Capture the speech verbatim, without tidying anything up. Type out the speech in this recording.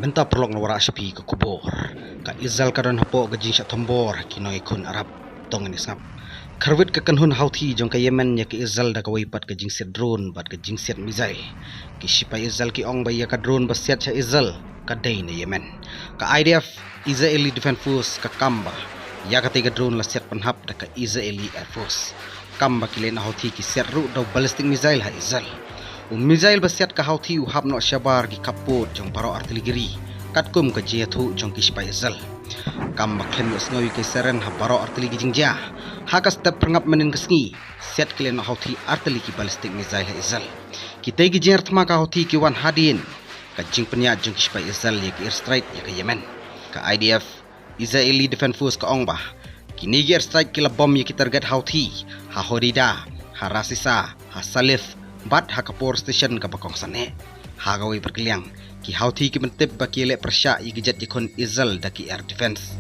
Mynta paralok, ngan wanrah sha phi ka khubor. Ka Israel ka don hapoh ka jingshah thombor ha ki nongïakhun Arab. To ngin ïa sngap. Kyrwit ka kynhun Houthi jong ka Yemen ïa ka Israel da kawei pat ka jingsiat drone bad ka jingsiat missile. Ki shipai Israel ki ong ba ïa ka drone ba siat sha Israel ka dei na Yemen. Ka I D F, Israeli Defense Force, ka kam ba ïa katei ka drone la siat pynhap da ka Israeli Air Force. Kam ba ki lehnoh Houthi ki siat ruh da u ballistic missile ha Israel. U missile ba siat ka Houthi u hap noh shabar ki khappud jong baroh artylli ki ri, katkum ka jingïathuh jong ki shipai Israel. Kam ba khlem ïohsngew ïa ki siren ha baroh artylli ki jingjia, ha ka step phyrngap mynhynnin ka sngi, siat ki lehnoh Houthi artylli ki ballistic missile ha Israel. Kitei ki jingïar thma ka Houthi ki wan hadien ka jingpynïaid jong ki shipai Israel ïa ki airstrike ïa ka Yemen. Ka I D F, Israeli Defense Force, ka ong ba kine ki airstrike ki la bom ïa ki target Houthi ha Hodeidah, ha Ras Isa, ha Salif, bad ha ka power station kaba kongsan eh. Ha kawei pat ka liang, ki Houthi ki pyntip ba ki leh pyrshah ïa ki jet ïakhun Israel da ki air defense.